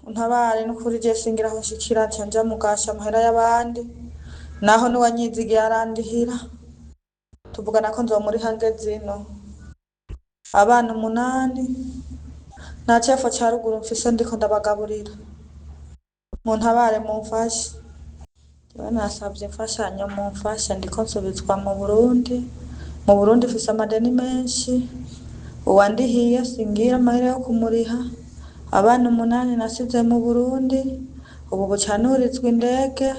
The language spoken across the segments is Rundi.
Untabare n'ukuri je singira aho nshikira, nca nja mugasha amahera y'abandi, naho n'uwanyizigiye arandihira, tuvugana ko nzomuriha ngeze ino. Abana 8, nta cepfo ca ruguru mfise ndiko ndabagaburira. Muntabare mumfashe. Jewe nasavye imfashanyo mumfashe, ndiko nsubizwa mu Burundi. Mu Burundi mfise amadeni menshi, uwandihiye singira amahera yo kumuriha. Abana 8 nasize mu Burundi, ubu buca nurizwa indege,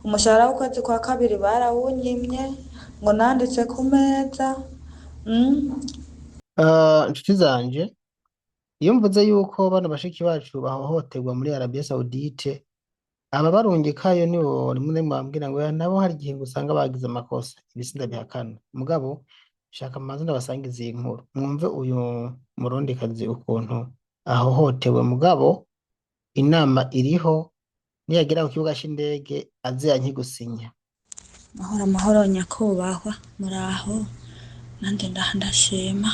umushahara w'ukwezi kwa kabiri barawunyimye, ngo nanditse ku meza. Inshuti zanje, iyo mvuze yuko bano bashiki bacu bahohoterwa muri Arabie Saoudite, aba barungikayo nibo rimwe na rimwe bambwira ngo nabo hari igihe usanga bagize amakosa. Ibi sindabihakana, mugabo shaka mbanze ndabasangize iyi nkuru mwumve uyu murundikazi ukuntu ahohotewe. Mugabo inama iriho, niyagera ku kibuga c'indege aze yanke gusinya. Mahoro amahoro nyakubahwa, muraho? Nanje ndaha ndashima.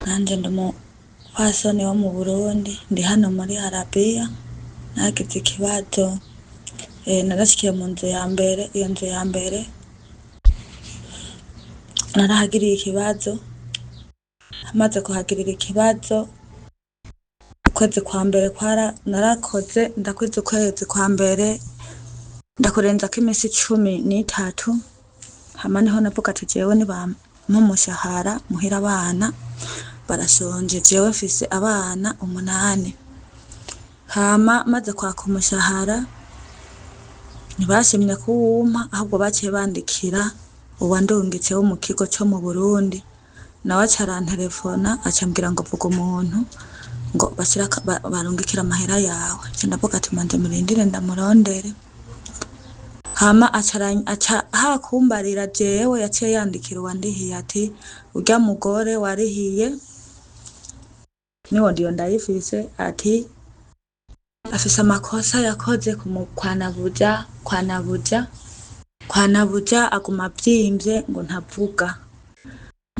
Nanje ndi umupfasoni wo mu Burundi, ndi hano muri Arabiya. Nagize ikibazo, narashikiye mu nzu ya mbere. Iyo nzu ya mbere narahagiriye ikibazo. Maze kuhagirira ikibazo, ukwezi kwa mbere kwara narakoze ndakwiza ukwezi kwa mbere, ndakurenzako imisi 13. Hama niho navuga ati jewe nibampa umushahara muhira abana barashonje, jewe mfise abana 8. Hama maze kwaka umushahara ntibashimye kuwumpa, ahubwo baciye bandikira uwandungitse wo mu kigo co mu Burundi, nawe aca arantelefona, aca ambwira ngo vuga umuntu ngo bashira barungikire amahera yawe. Nca ndavuga ati manze murindire ndamurondere. Hama aca hakumbarira jewe yaciye yandikira uwandihiye ati urya mugore warihiye niwo ndiyo ndayifise, ati afise amakosa yakoze kwa nabuja aguma avyimvye ngo ntavuga,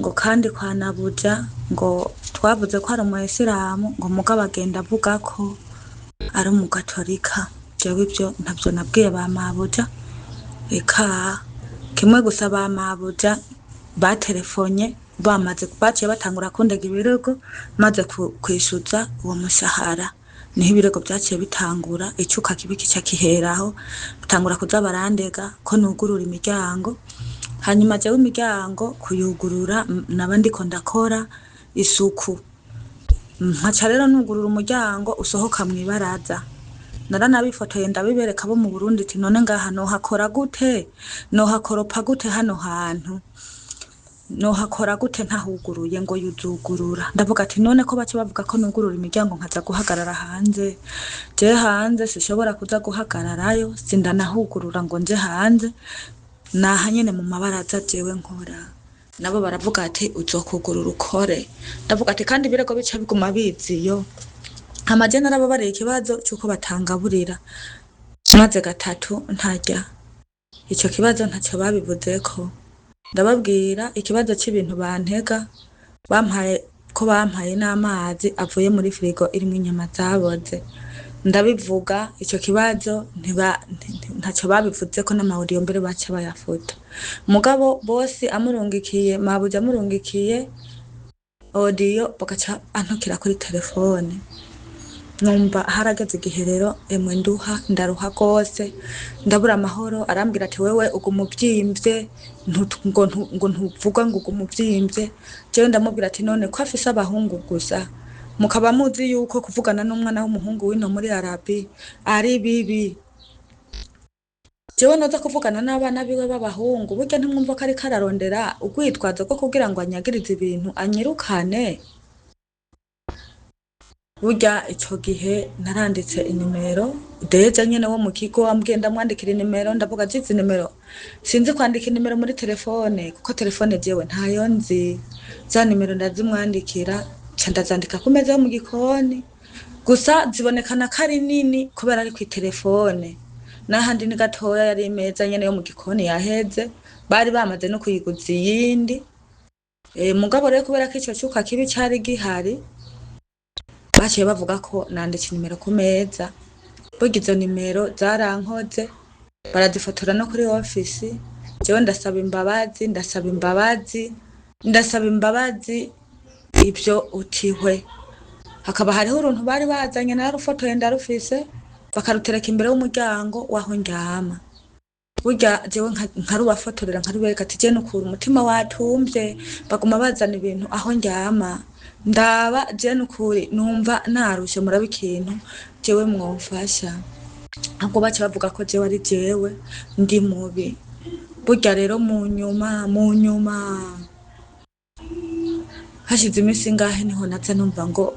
ngo kandi kwa nabuja ngo twavuze ko ari umuyisilamu, ngo mugabo agenda avuga ko ari umugatolika. Jewe ivyo ntavyo nabwiye ba mabuja, eka kimwe gusa ba mabuja batelefonye bamaze baciye batangura kundega ibirego maze kwishuza uwo mushahara, niho ibirego vyaciye bitangura, icuka kibi kica kiheraho, bitangura kuza barandega ko nugurura imiryango. Hanyuma jewe imiryango kuyugurura naba ndiko ndakora isuku, nkaca rero nugurura umuryango usohoka mw'ibaraza. Naranabifotoye ndabibereka abo mu Burundi ati none ngaha nohakora gute, nohakoropa gute, hano hantu nohakora gute ntahuguruye? Ngo yuzugurura. Ndavuga ati none ko baca bavuga ko nugurura imiryango nkaza guhagarara hanze, je hanze sishobora kuza guhagararayo, sindanahugurura ngo nje hanze, naha nyene mu mabaraza jewe nkora. Nabo baravuga ati uzokugurura ukore. Ndavuga ati kandi ibirego bica biguma biziyo. Hama je narababariye ikibazo c'uko batangaburira, maze gatatu ntarya. Ico kibazo ntaco babivuzeko. Ndababwira ikibazo c'ibintu bantega, bampaye ko bampaye n'amazi avuye muri firigo irimwo inyama zaboze. Ndabivuga ico kibazo, ntaco babivuzeko, n'amawudiyo mbere baca bayafuta. Mugabo bose amurungikiye, mabuja amurungikiye audio, bagaca antukira kuri telefone. Numva harageze igihe rero, emwe nduha, ndaruha gose, ndabura amahoro. Arambwira ati wewe uguma uvyimvye, ngo ntuvuga ngo uguma uvyimvye. Jewe ndamubwira ati none ko afise abahungu gusa, mukaba muzi yuko kuvugana n'umwana w'umuhungu w'ino muri Arabi ari bibi, jewe noza kuvugana n'abana biwe b'abahungu? Burya ntimwumva ko ariko ararondera urwitwazo rwo kugira ngo anyagirize ibintu anyirukane? Burya ico gihe naranditse inimero deja nyene wo mu kigo ambwiye, ndamwandikira inimero. Ndavuga jize inimero, sinzi kwandika inimero muri telefone kuko telefone jewe ntayo nzi. Za nimero ndazimwandikira, ca ndazandika ku meza yo mu gikoni, gusa zibonekana ko ari nini kubera ari kw'itelefone, n'ahandi ni gatoya. Yari imeza nyene yo mu gikoni yaheze, bari bamaze no kuyiguza iyindi. Mugabo rero kubera ko ico cuka kibi cari gihari, Baciye bavuga ko nanditse nimero ku meza. Burya izo nimero zarankoze, barazifotora no kuri ofisi. Jewe ndasaba imbabazi, ndasaba imbabazi, ndasaba imbabazi, ivyo utihwe. Hakaba hariho uruntu bari bazanye, nararufotoye ndarufise, bakarutereka imbere y'umuryango waho ndyama. Burya jewe nkarubafotorera, nkarubereka ati je nukuri umutima watumvye, baguma bazana ibintu aho ndyama. Ndaba je nukuri numva narushe, murabe ikintu jewe mwomfasha. Ahubwo baca bavuga ko jewe ari jewe ndi mubi. Burya rero mu nyuma, mu nyuma hashize iminsi ingahe niho naza numva ngo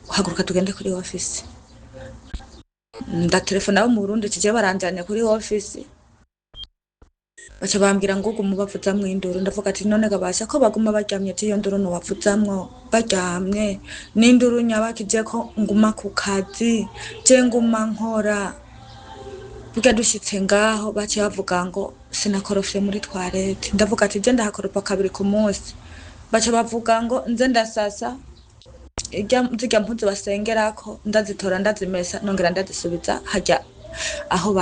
haguruka tugende kuri ofisi. Ndatelefona abo mu Burundi tije baranjanye kuri ofisi, baca bambwira ngo ugume ubavuzamwo induru. Ndavuga ati none gabasha ko baguma baryamye, ati iyo nduru nobavuzamwo baryamye n'induru nyabakije ko nguma ku kazi, je nguma nkora. Burya dushitse ngaho baciye bavuga ngo sinakorofye muri toilette. Ndavuga ati je ndahakoropa kabiri ku munsi. Baca bavuga ngo nze ndasasa zirya mpuzu basengerako, ndazitora ndazimesa nongera ndazisubiza harya aho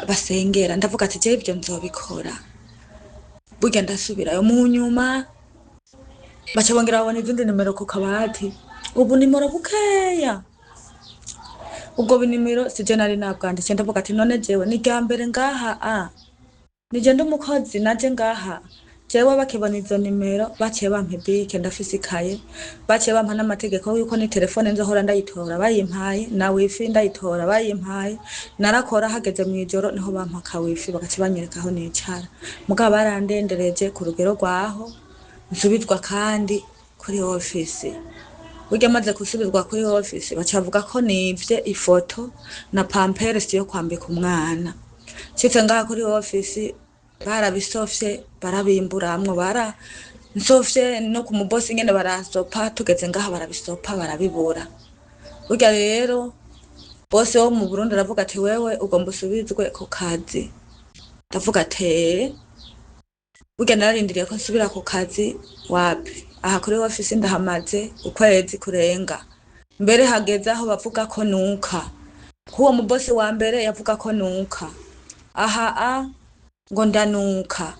basengera. Ndavuga ati je ivyo nzobikora. Burya ndasubirayo mu nyuma, baca bongera babona izindi nimero ku kabati, ubu nimero bukeya. Ubwo binimero sije nari nabwanditse. Ndavuga ati none jewe ni irya mbere ngaha, a nije ndi umukozi naje ngaha. Jewe bakibona izo nimero baciye bampa ibike, ndafise ikaye, baciye bampa n'amategeko yuko ni telefone nzohora ndayitora bayimpaye, na wifi ndayitora bayimpaye. Narakora hageze mw'ijoro niho bampa ka wifi, bagaca banyereka aho nicara. Mugabo barandendereje ku rugero rwaho nsubizwa kandi kuri ofisi. Burya maze gusubizwa kuri ofisi baca bavuga ko nivye ifoto na pamperesi yo kwambika umwana. Nshitse ngaha kuri ofisi barabisofye, barabimburamwo, baransofye no ku mubosi nyene baransopa. Tugeze ngaha barabisopa barabibura. Burya rero bose wo mu Burundi aravuga ati wewe ugomba usubizwe ku kazi. Ndavuga ati "Eh." Burya nararindiriye ko nsubira ku kazi, wapi. Aha kuri ofisi ndahamaze ukwezi kurenga, mbere hageze aho bavuga ko nuka. K'uwo mubosi wa mbere yavuga ko nuka, aha a ngo ndanuka,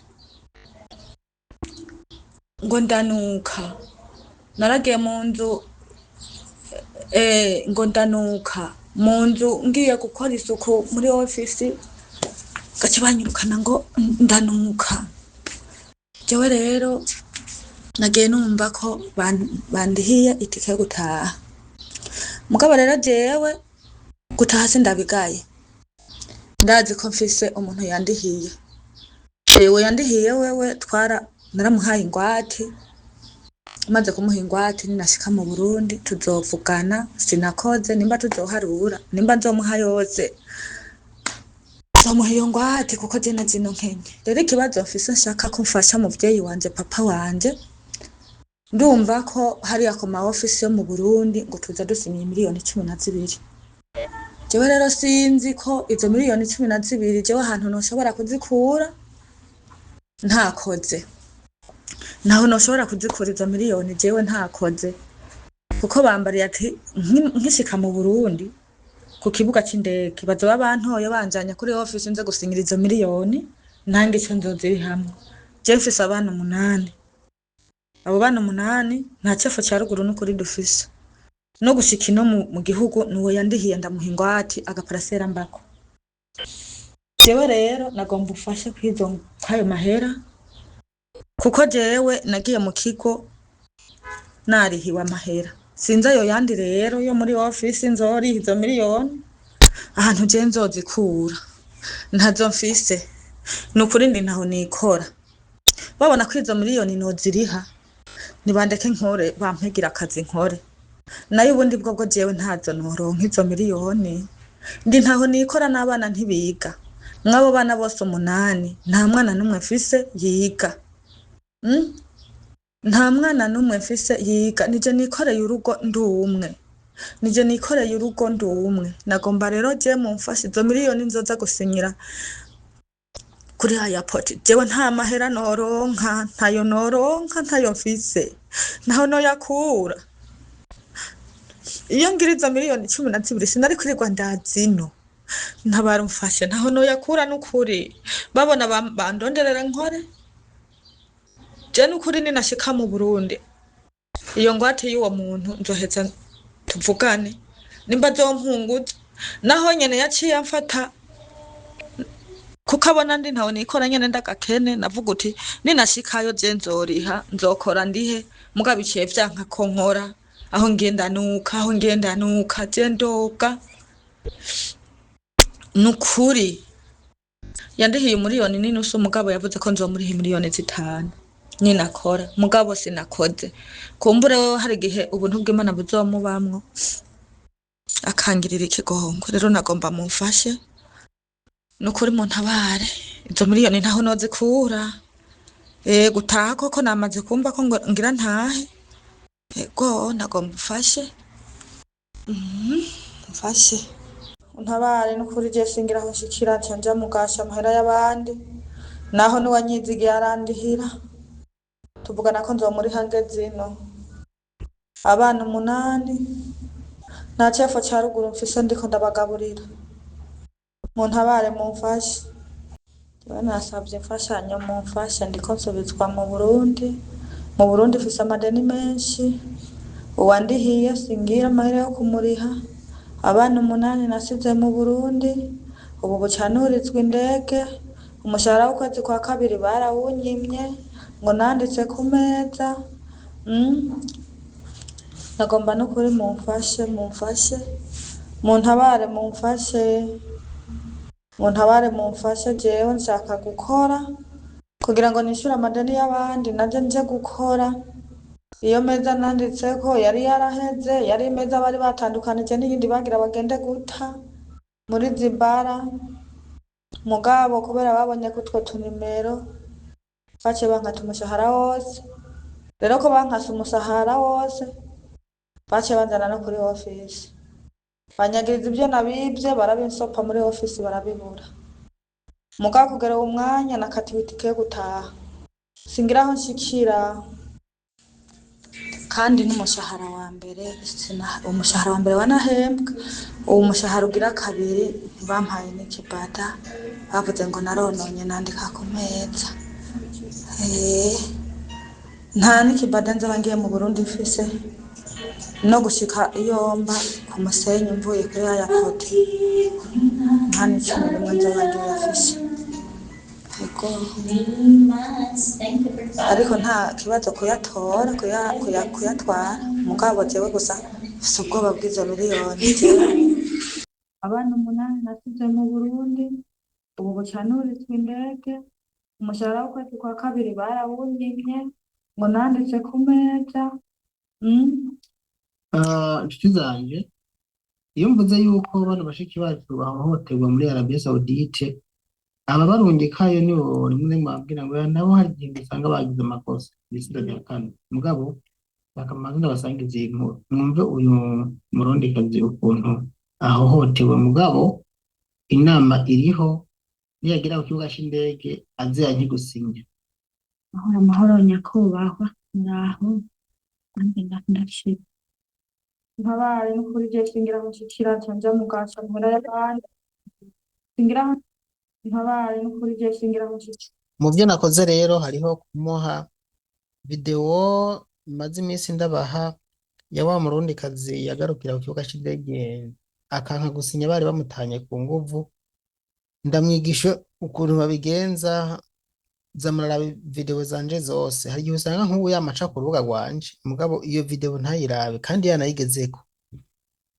ngo ndanuka. Naragiye mu nzu, ngo ndanuka mu nzu, ngiye gukora isuku muri ofisi gaca banyirukana ngo ndanuka. Jewe rero nagiye numva ko bandihiye itike yo gutaha. Mugabo rero jewe gutaha sindabigaye, ndazi ko mfise umuntu yandihiye. Jewe yandihiye wewe twara naramuhaye ingwate, maze kumuha ingwate ninashika mu Burundi tuzovugana. Sinakoze nimba tuzoharura, nimba nzomuha yose nzomuha iyo ngwate, kuko je na zino nkenye. Rero ikibazo mfise nshaka ko mfasha muvyeyi wanje, papa wanje, ndumva ko hariya ku ma ofisi yo mu Burundi ngo tuza dusinyiye 12 miliyoni. Jewe rero sinzi ko izo 12 miliyoni jewe ahantu noshobora kuzikura ntakoze, ntaho noshobora kuzikura izo miliyoni jewe ntakoze, kuko bambariye ati nkishika mu Burundi ku kibuga c'indege bazoba bantoye banjanye kuri ofisi nze gusinyira izo miliyoni, nange ico nzozirihamwo. Je mfise abana 8, abo bana 8 nta cefo ca ruguru n'ukuri dufise. No gushika ino mu gihugu nuwo yandihiye, ndamuha ingwate agaparasera mbako. Jewe rero nagomba ufashe kwizo kwayo mahera, kuko jewe nagiye mu kigo narihiwe amahera, sinzi ayo yandi rero yo muri ofisi nzoriha izo miliyoni ahantu je nzozikura ntazo mfise. Nukuri ndi ntaho nikora. Babona ko izo miliyoni noziriha, nibandeke nkore, bampigira akazi nkore. Nayo ubundi bwobwo jewe ntazo noronka izo miliyoni, ndi ntaho nikora n'abana ntibiga. Mw'abo bana bose 8 nta mwana n'umwe mfise yiga. Nta mwana n'umwe mfise yiga, nije nikoreye urugo ndi umwe, nije nikoreye urugo ndi umwe. Nagomba rero je mumfashe izo miliyoni nzoza gusinyira kuri airport, jewe nta mahera noronka, ntayo noronka, ntayo mfise, ntaho noyakura. Iyo ngira izo miliyoni 12 sinari kwirirwa ndazino. Ntabara umfashe, ntaho noyakura n'ukuri. Babona bandonderera nkore. Je n'ukuri ninashika mu Burundi, iyo ngwate y'uwo muntu nzoheza tuvugane nimba azompunguza. Naho nyene yaciye amfata kuko abona ndi ntaho nikora nyene ndagakene, navuga uti ninashikayo je nzoriha, nzokora ndihe, mugabo biciye vyanka ko nkora. Aho ngenda nuka, aho ngenda nuka, je ndoga nukuri. Yandihiye 1.5 miliyoni, mugabo yavuze ko nzomuriha miliyoni 5 ninakora, mugabo sinakoze. Kumbure wewe hari igihe ubuntu bw'Imana buzomubamwo akangirira ikigongo. Rero nagomba mumfashe nukuri, muntabare, izo miliyoni ntaho nozikura. Gutaha koko namaze kumva ko ngira ntahe. Ego, nagomba umfashe, mfashe untabare nukuri. Je singira aho nshikira, nca nja mugasha amahera y'abandi, naho n'uwanyizigiye arandihira, tuvugana ko nzomuriha ngeze ino. Abana 8, nta cefo ca ruguru mfise, ndiko ndabagaburira. Muntabare, mumfashe. Jewe nasavye imfashanyo, mumfashe, ndiko nsubizwa mu Burundi. Mu Burundi mfise amadeni menshi, uwandihiye singira amahera yo kumuriha. Abana 8 nasize mu Burundi, ubu bucanurizwa indege. Umushahara w'ukwezi kwa kabiri barawunyimye ngo nanditse ku meza. Nagomba nukuri mumfashe, mumfashe, muntabare, mumfashe, muntabare, mumfashe. Jewe nshaka gukora kugira ngo nishyure amadeni y'abandi, naje nje gukora. Iyo meza nanditseko yari yaraheze, yari imeza bari batandukanije n'iyindi bagira bagende guta muri zibara, mugabo kubera babonye ko utwo tunimero baciye bankata umushahara wose. Rero ko bankase umushahara wose, baciye banzana no kuri ofisi, banyagiriza ibyo nabibye, barabinsopa muri ofisi barabibura. Mugabo kugera uwo mwanya nakatiwe itike yo gutaha, singira aho nshikira. Kandi n'umushahara wa mbere umushahara wa mbere wanahembwa, uwo mushahara ugira kabiri ntibampaye n'ikibada, bavuze ngo narononye nandika ku meza. Nta n'ikibada nzoba ngiye mu Burundi mfise, no gushika iyo mba ku musenyi mvuye kuri airport nta n'icumi rimwe nzoba ngiye afise. Ego, ariko nta kibazo kuyatora, kuyatwara, mugabo jewe gusa mfise ubwoba bw'izo miliyoni. Jewe abana 8 nasize mu Burundi, ubu bucanurizwa indege. Umushahara w'ukwezi kwa kabiri barawunyimye ngo nanditse ku meza. Inshuti zanje, iyo mvuze yuko bano bashiki bacu bahohoterwa muri Arabie Saoudite, aba barungikayo nibo rimwe na rimwe bambwira ngo nabo hari igihe usanga bagize amakosa ibisiga bya kane, mugabo bakamanza ndabasangiza iyi nkuru mwumve uyu murundikazi ukuntu ahohotewe. Mugabo inama iriho, niyagera ku kibuga c'indege aze yanke gusinya. Amahoro, amahoro nyakubahwa, muraho, nanjye ndashimye. Ntabare n'ukuri, je singira aho nshikira, nca nja mu gasho amahera y'abandi, singira aho. Ntabare n'ukuri, je singira aho nshikira. Mu byo nakoze rero hariho kumuha videwo maze iminsi ndabaha ya wa murundikazi yagarukira ku kibuga c'indege akanka gusinya, bari bamutanye ku nguvu. Ndamwigisha ukuntu babigenza. Za muraraba videwo zanje zose, hari igihe usanga nk'ubu yamaca ku rubuga rwanje, mugabo iyo videwo ntayirabe kandi yanayigezeko.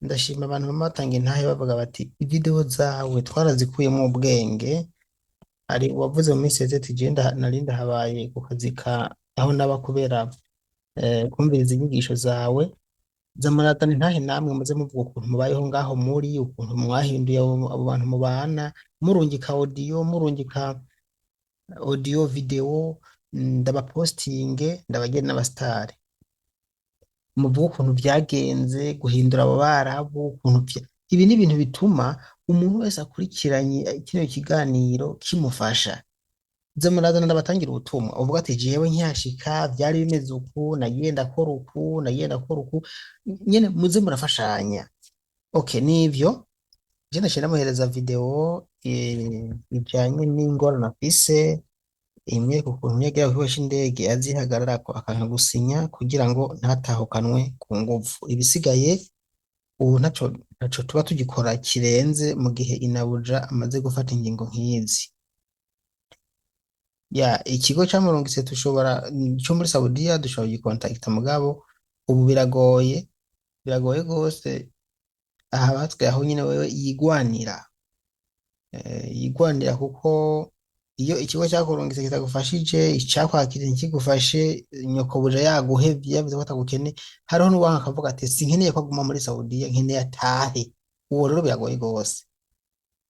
Ndashima abantu bama batanga intahe bavuga bati videwo zawe twarazikuyemwo ubwenge. Hari uwavuze mu minsi iheze ati jewe nari ndahabaye ku kazi ka aho naba kubera kumviriza inyigisho zawe. Za murazana intahe namwe muze muvuga ukuntu mubayeho ngaho muri, ukuntu mwahinduye abo bantu mubana, murungika audio, murungika audio video, ndabapostinge, ndabagire n'abasitari, muvuge ukuntu vyagenze guhindura abo barabu, ukuntu ibi ni ibintu bituma umuntu wese akurikiranye kino kiganiro kimufasha. Ze murazana ndabatangira ubutumwa uvuga ati jewe nkihashika vyari bimeze uku, nagiye ndakora uku, nagiye ndakora uku, nyene muze murafashanya. Okay, nivyo je naciye ndamuhereza video ijanye n'ingorane afise, imwereka ukuntu yagera ku kibuga c'indege azihagararako akanka gusinya kugira ngo ntatahukanwe ku nguvu. Ibisigaye ubu ntaco tuba tugikora kirenze mu gihe inabuja amaze gufata ingingo nk'izi. Ya ikigo camurungitse dushobora co muri Saudiya dushobora kugikontakita, mugabo ubu biragoye, biragoye gose. Aha batwe aho nyene wewe yigwanira, yigwanira kuko iyo ikigo cyakurungitse kitagufashije, icakwakiriye ntikigufashe, nyokobuja yaguhevye yavuze ko atagukeneye, hariho n'uwanka akavuga ati sinkeneye ko aguma muri Saudiya, nkeneye atahe. Uwo rero biragoye gose.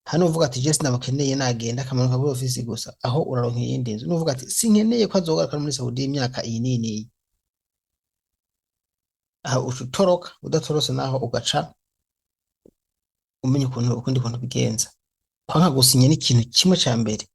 Hano uvuga ati je sinamukeneye nagenda akamanuka muri ofisi gusa, aho uraronka iyindi nzu. Nuvuga ati sinkeneye ko azogaruka muri Saudiya imyaka iyi n'iyi n'iyi, aho uca utoroka, udatorotse naho ugaca umenya ukuntu ukundi kuntu bigenza. Kwanka gusinya ni ikintu kimwe ca mbere.